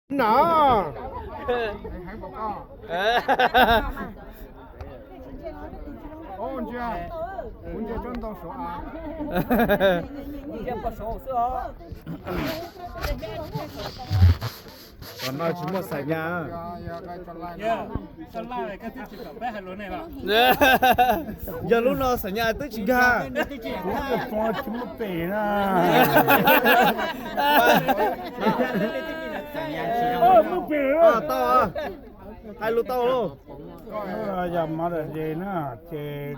Na. Ntsia, kuv ntsia tsob ntoo saum av. Qhov no tsis muaj xaim nyas. Yog lub no xaim nyas twb tsis nkag. Kuv tsis muaj pem na. Tau, hais lus tau lauj. Yog Mother's Day na ces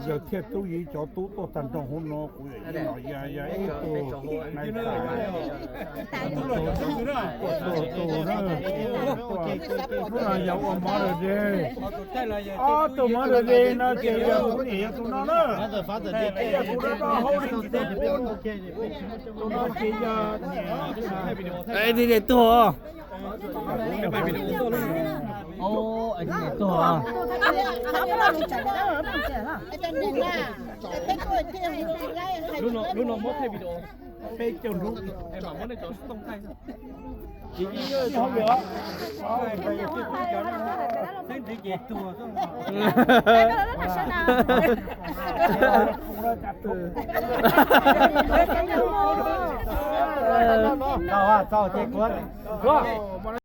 yawg thiaj tub yim cov tub tuaj tag nrho hauv no, kuv yog ib tug nais tas, tus na, hnub no yog ua Mother's Day. Ob tug Mother's Day no ces yog kuv niam yog tus no na. Kuv rau rau hauv li tus no ces yog niam. Niam tuag. Tuag. Lub no muab thaij video. Peb caug nrub. Tau, tau ces kuv